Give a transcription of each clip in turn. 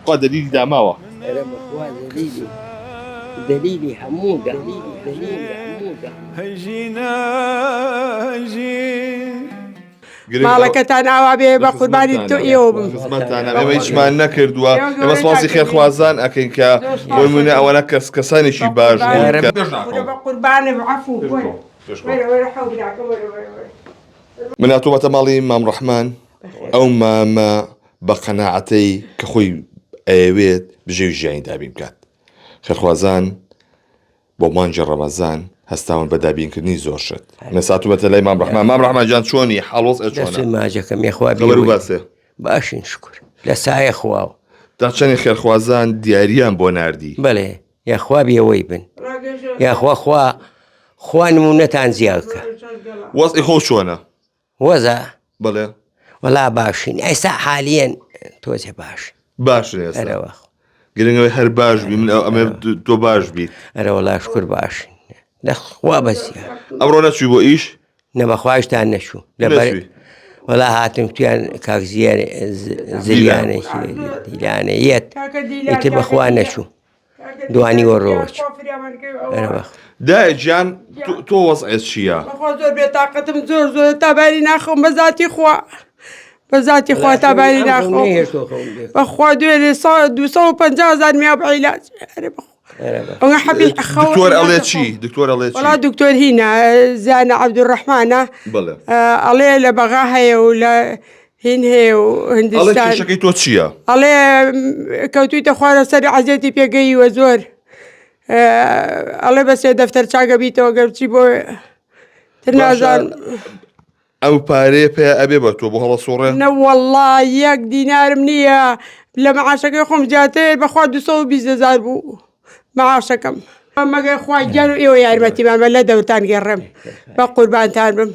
خوا دەلیلی داماوە. ئەرە بەخوا دەلیلی دەلیلی هەموو دەلیلی دەلیلی هەموو دە. هەی ژینە هەی ژین. گرنگ ئەو- ماڵەکەتان ئاوا بێ لە بە قوربانی تۆ خزمەتتانە. ئێوە بم. خزمەتتانە. ئێمە هیچمان نەکردووە. ئێوە ئێمە سوپاسی گەورەتان خێرخوازان ئەکەین کە زۆر بۆ نموونە سوپاس. ئەوەنە کەس کەسانێکی باش بوون یارەبی. کە کورە بە قوربانم عەفوو وەرە وەرە وەرە حەو براکەم وەرە وەرە وەرە. من هاتوومەتە ماڵی مام ڕەحمان ئەو مامە بە قەناعەتەی کە خۆی ئەیەوێت بژێوی ژیانی دابین بکات خێرخوازان بۆ مانگی ڕەمەزان هەستاون بە دابینکردنی زۆر شت من ساتومەتە لای مام ڕەحمان مام ڕەحمان جان چۆنی حاڵۆز ئە چۆنە دەستت ماجەکەم یەخوا خەبەر و بێوەی باسێ باشین شکر لە سایە خواوە تا چەنێ خێرخوازان دیاریان بۆ ناردی بەڵێ یاخوا بێوەی بن یاخوا خوا خوا نمونەتان زیاد کە وەزعی خۆ چۆنە وەزە بەڵێ وەڵا باشین ئێستا حالیەن تۆزێ باش باشن ئێستا ئەرەوە گرنگەوەی هەر باش بی من ئەو- ئەمە تۆ باش بیت ئەرە وەڵا شکر باشین لە خوا بەسیە ئەمڕۆ نەچووی بۆ ئیش نە بەخواشتان نەچوو لەبەر نەچووی. وەڵا هاتم تویان کاک زیان زریانێکی دیلانە یەت کاکە دیلان، ئیتر کاکە بەخوا دیلان. نەچوو دوانیوەڕۆوە چوو. ئەرە بەخ. دایە گیان تۆ وەزعت چییە؟ بەخوا زۆر بێتاقەتم زۆر زۆر تا باری ناخەوم بە زاتی خوا بە زاتی خوا تا باری ناخەوم بەخوا دوێنێ سا 250 هزار میا بە عیلاج ئەرێ بەخوا ئەوە حەبی خەو دکتۆر ئەڵێ چی؟ دکتۆر ئەڵێ چی؟ وەڵا دکتۆر هینا زانە عەبدولڕەحمانە بەڵێ ئەڵێ لە بەغا هەیە و لە هین هەیە و ئەڵێ هندستان کێشەکەی تۆ چییە؟ ئەڵێ کەوتویتە خوارە سەر عەزێتی پێگەیوە زۆر ئەڵێ بەسێ دەفتەر چاگە بیتەوە گەرچی بۆ تر نازان ئەو پارەیە پێ ئەبێ بە تۆ بۆ هەڵە سوڕێ نەوەڵڵا یەک دینارم نییە لە مەعاشەکەی خۆم زیاتر بەخوا 220 هزار بوو مەعاشەکەم مەگەر خوا گیان و ئێوە یارمەتیمان بە لە دەورتان گێڕم بە قوربانتان بم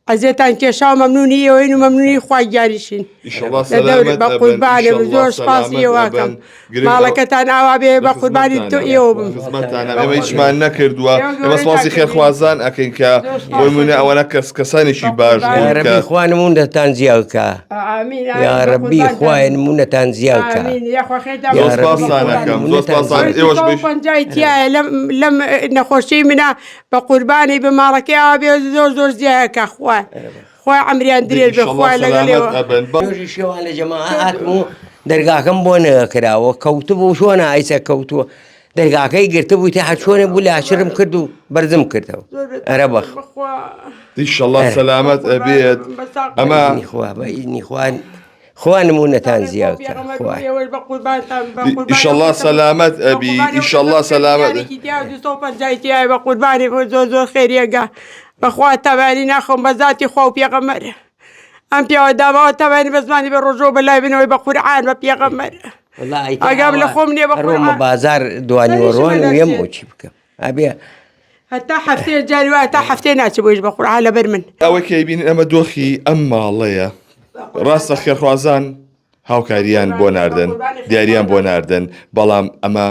ئەزێتان کێشا و مەمنونی ئێوەین و مەمنونی خوا گیانیشین ئیشەڵا لە دەور سەلامەت بە ئەبن قوربانم ئیشەڵا زۆر سپاسی سەلامەت ئێوەکەم ئەبن گرنگ ئەو ماڵەکەتان ئاوا بێ لە بە قوربانی تۆ خزمەتتانە ئێوە بم خزمەتتانە ئێمە هیچمان نەکردووە ئێوە ئێمە سپاسی گەورەتان کردین خێرخوازان ئەکەین کە زۆر بۆ سپاس نمونە ئەکەم ئەوەنە کەس کەسانێکی بە باش قوربان بوون کە یاڕەبی خوا نمونەتان زیاد کا ئامین ئامین یا بە ڕەبی قوربانتان خوایە بم نمونەتان زیاد کا ئامین یاخوا خێرتان زۆر یا بۆ ڕەبی سپاستان خوا ئەکەم زۆر نمونەتان سپاستان زیاد ئێوەش بش 250 تایە لەم لەم نەخۆشی منە بە قوربانی بە ماڵەکەی ئاوا بێ زۆر زۆر زیایەکە خوا خوا عەمریان دەی درێژ بێ ئیشەڵا خوا لەگەڵ سەلامەت ئێوە ئەبن بە نوێژی شەوان لە جەماعە هاتم و دەرگاکەم بۆ نەکراوە کەوتبوو چۆنە ئایسە کەوتووە دەرگاکەی گرتبووی تا چۆنێ بوو لاچرم کرد و بەرزم کردەوە زۆر بێ ئەرە تاقەتم بەخ بەخوا ئیشەڵا ئەرە سەلامەت بە قوربانم ئەبێت بە ساق ئەمە بم ئیزنی خوا بە ئیزنی خوا خوا نمونەتان ساقی خوا زیاد کە پێغەمبەر خوا بم ئێوەش بە قوربانتان بە قوربانی ئەو ئیشەڵا کەسە بم سەلامەت بە ئەبی قوربانی ئەو کەسە ئیشەڵا بم کە سەلامەت دینارێکی تیا 250 تیایە بە قوربانی بم زۆر زۆر خێریەگە بەخوا تەبانی ناخۆم بە زاتی خوا و پێغەمبەر ئەم پیاوە داماوە تەبانی بە زمانی بە ڕۆژەوە بە لای بنەوەی بە قورعان بە پێغەمبەر وەڵا ئیتر ئاگام لە ئاوا خۆم نییە بە ئەڕۆمە قورعان بازار سەریشم دوانیوەڕۆن و یەم ئەناسێت بۆ چی بکەم ئەبێ هەتا هەفتەیە جاری وایە تا هەفتەیە ناچێ بۆ ئیش بە قورعان لەبەر من. ئەوەی کە ئەیبینن ئەمە دۆخی ئەم ماڵەیە ڕاستە خێرخوازان هاوکاریان بۆ ناردن دیاریان بۆ ناردن بەڵام ئەمە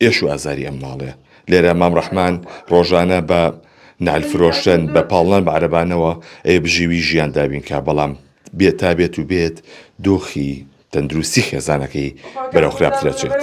ئێش و ئازاری ئەم ماڵەیە لێرە مام ڕەحمان ڕۆژانە بە نعل فرۆشتن بە پاڵنان بە عەرەبانەوە ئەیە بژیوی ژیان دابین کا بەڵام بێت تا بێت و بێت دۆخی تەندروستی خێزانەکەی بەرەو خراپتر ئەچێت.